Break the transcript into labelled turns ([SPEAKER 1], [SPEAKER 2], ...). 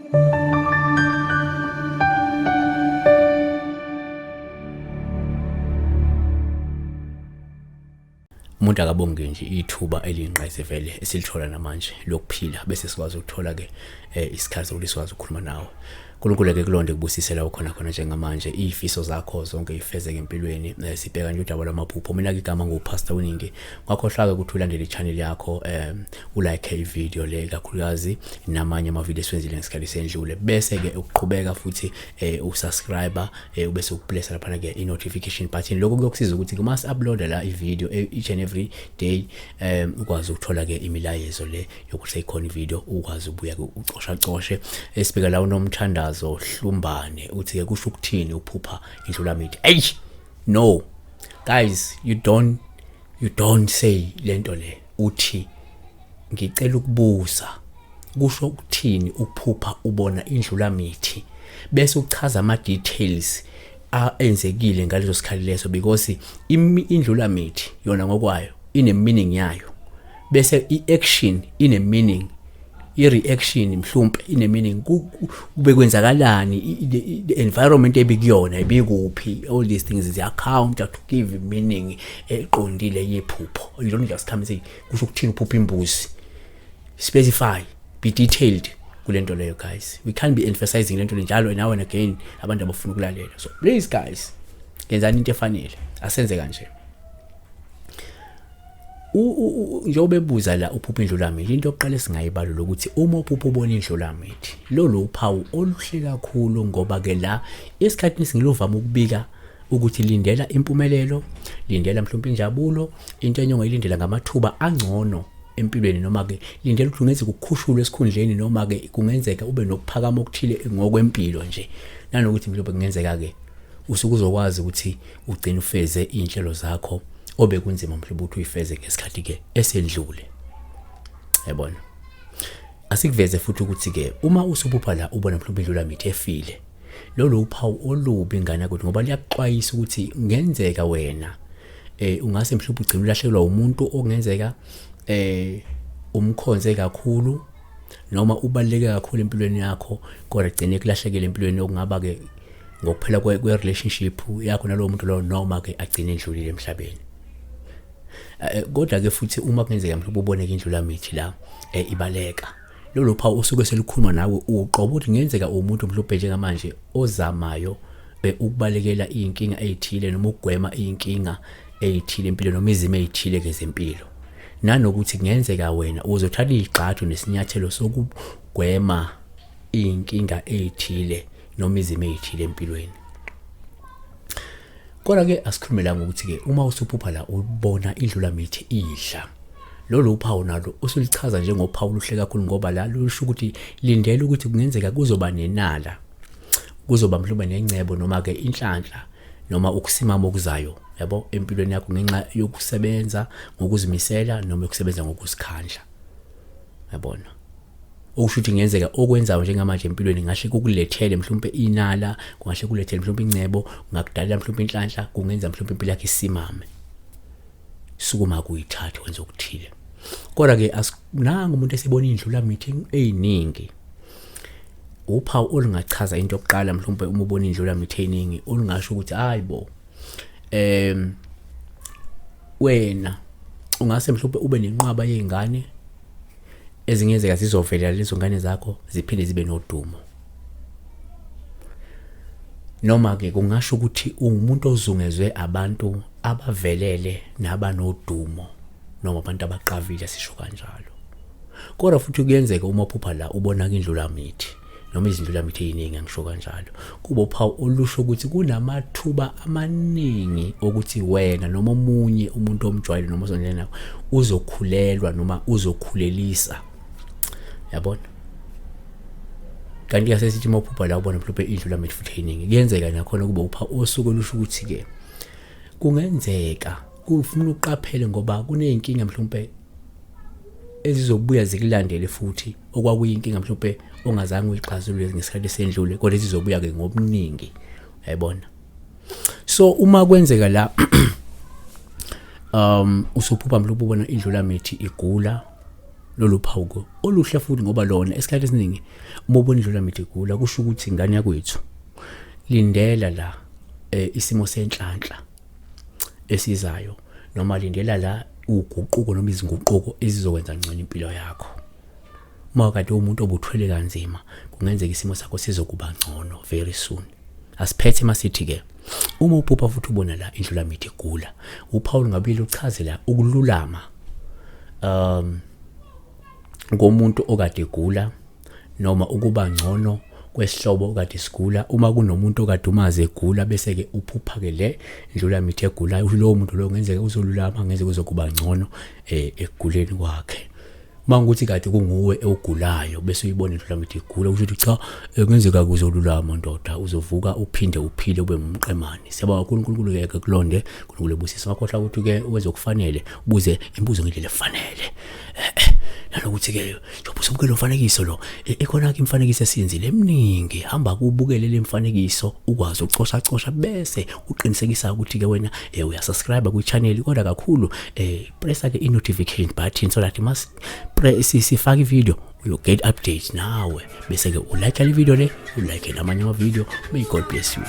[SPEAKER 1] Umuntu akabonge nje ithuba eliyingqayizivele esilithola namanje lokuphila, bese sikwazi ukuthola ke isikhathi sokuthi sikwazi ukukhuluma nawe. uNkulunkulu ke kulonde kubusisela ukhona khona njengamanje, izifiso zakho zonke ifezeke empilweni. Sibheka nje udaba lwamaphupho. Mina ke igama nguPastor Uningi. Ngakhohlwa ke ukuthi ulandele i-channel yakho, ulike i-video le kakhulukazi namanye ama video esiwenzile ngesikhathi sendlule, bese ke ukuqhubeka futhi usubscribe, ubese ukupressa lapha ke i-notification button. Lokho kuyokusiza ukuthi uma si-uploada la i-video each and every day, ukwazi ukuthola ke imilayezo le yokuthi seyikhona i-video, ukwazi ubuya ke ucosha coshe. Esibheka la unomthandazo hlumbane, uthi ke kusho ukuthini uphupha indlulamithi? Ey, no guys, you don't say lento le. Uthi ngicela ukubuza, kusho ukuthini ukuphupha ubona indlulamithi, bese uchaza ama details enzekile ngaleso sikhathi leso, because indlulamithi yona ngokwayo ine meaning yayo, bese i-action ine meaning, i-reaction mhlawumbe ine meaning, kube kwenzakalani, the environment ebikuyona ibikuphi. All these things ziya-count to give meaning eqondile yephupho. You don't just come and say kusho ukuthini uphupha imbuzi. Specify, be detailed kulento leyo. Guys, we can't be emphasizing lento njalo now and again, abantu abafuna ukulalela. So please guys, yenzani into efanele, asenze kanje. Njengoba ebuza la uphupha indlulamithi, into yokuqala esingayibalula ukuthi uma uphupha ubona indlulamithi, lolu uphawu oluhle kakhulu, ngoba ke la esikhathini singiluvama ukubika ukuthi lindela impumelelo, lindela mhlawumbe injabulo, into enye ongayilindela ngamathuba angcono empilweni, noma ke lindela ukuthi kungenzeka ukukhushulwa esikhundleni, noma ke kungenzeka ube nokuphakama okuthile ngokwempilo nje, nanokuthi mhlawumbe kungenzeka ke usuke uzokwazi ukuthi ugcine ufeze iy'nhlelo zakho obekunzima mhlawumbe ukuthi uyifeze ngesikhathi ke esendlule, yabona. Asikuveze futhi ukuthi ke uma usuphupha la ubona mhlawumbe indlulamithi efile, lolu uphawu olubi ngane ukuthi, ngoba liyakuxwayisa ukuthi kungenzeka wena ungase mhlawumbe ugcine ulahlekelwa umuntu okungenzeka umkhonze kakhulu noma ubaluleke kakhulu empilweni yakho, kodwa gcine kulahlekele empilweni, okungaba ke ngokuphela kwe relationship yakho nalowo muntu lowo, noma ke agcine endlulile emhlabeni. Kodwa ke futhi uma kungenzeka mhlawumbe uboneke indlulamithi la ibaleka, lolo phawu usuke selikhuluma nawe uqobo ukuthi kungenzeka umuntu mhlawumbe njengamanje ozamayo ukubalekela iy'nkinga ey'thile noma ukugwema iy'nkinga ey'thile empilweni noma izimo ey'thile ke zempilo, nanokuthi kungenzeka wena uzothatha igxathu nesinyathelo sokugwema iy'nkinga ey'thile noma izimo ey'thile empilweni. Kodwa ke asikhulume la ngokuthi ke uma usuphupha la ubona indlulamithi idla, lolu uphawu nalo usulichaza njengophawu oluhle kakhulu, ngoba la lusho ukuthi lindela ukuthi kungenzeka kuzoba nenala, kuzoba mhlawumbe nengcebo, noma ke inhlanhla, noma ukusimama okuzayo, yabo, empilweni yakho ngenxa yokusebenza ngokuzimisela noma ukusebenza ngokuzikhandla, yabona. Okusho ukuthi kungenzeka okwenzayo njengamanje empilweni ngahle kukulethele mhlawumbe inala, kungahle kulethele mhlawumbe ingcebo, kungakudalela mhlawumbe inhlanhla, kungenza mhlawumbe impilo yakho isimame. Sukuma kuyithatha wenza okuthile. Kodwa ke asinanga umuntu esebona indlulamithi eziningi, uphawu olungachaza into yokuqala mhlawumbe uma ubona indlulamithi eziningi, olungasho ukuthi hayibo, wena ungase mhlawumbe ube nenqwaba yezingane ezingenzeka zizovelela, lezo ngane zakho ziphinde zibe nodumo, noma ke kungasho ukuthi ungumuntu ozungezwe abantu abavelele nabanodumo noma abantu abaqavile, sisho kanjalo. Kodwa futhi kuyenzeka uma uphupha la ubona indlulamithi noma izindlulamithi eziningi, angisho kanjalo, kuba uphawu olusho ukuthi kunamathuba amaningi okuthi wena noma omunye umuntu omjwayele noma osondele nawe uzokhulelwa noma uzokhulelisa, yabona. Kanti yasesithi uma uphupha la ubona mhlawumbe indlulamithi futhi eyiningi, kuyenzeka nakhona kube uphawu osuke lusho ukuthi ke kungenzeka kufuna uqaphele, ngoba kuney'nkinga mhlawumbe ezizobuya zikulandele futhi, okwakuyinkinga mhlawumbe ongazange uyixazulule ngesikhathi esendlule, kodwa zizobuya ke ngobuningi, uyayibona. So uma kwenzeka la usuphupha mhlawumbe ubona indlulamithi igula Lolu phawu oluhle futhi, ngoba lona esikhathi esiningi uma ubona indlulamithi igula, kusho ukuthi, ingane yakwethu, lindela la isimo senhlanhla esizayo, noma lindela la uguquko noma izinguquko ezizokwenza ngcono impilo yakho. Uma kade umuntu obuthwele kanzima, kungenzeka isimo sakho sizokuba ngcono very soon. Asiphethe masithi ke, uma uphupha futhi ubona la indlulamithi igula, uphawu ngabili uchaze la ukululama komuntu okade egula, noma ukuba ngcono kwesihlobo okade sigula. Uma kunomuntu okade umazi egula, bese ke uphupha ke le indlulamithi egulayo, lowo muntu lo kungenzeka uzolulama, kungenzeka uzokuba ngcono ekuguleni kwakhe. Uma ukuthi kade kunguwe ogulayo, bese uyibona indlulamithi igula, kusho ukuthi cha, kungenzeka kuzolulama ndoda, uzovuka uphinde uphile ube ngumqemane. Siyabonga kakhulu. uNkulunkulu ke kulonde, uNkulunkulu ebusise. Ngakhohlwa ukuthi ke wenze okufanele, ubuze imibuzo ngendlela efanele, nanokuthi ke njengoba usubukele umfanekiso lo, ikhona ke imifanekiso esiyenzile eminingi. Hamba kubukele le mfanekiso, ukwazi ukucosha cosha, bese uqinisekisa ukuthi ke wena uyasubscribe kwi channel, kodwa kakhulu pressa ke i notification button so that mas sifaka i-video, you get updates nawe, bese ke ulike le video le, ulike namanye ama video. May God bless you.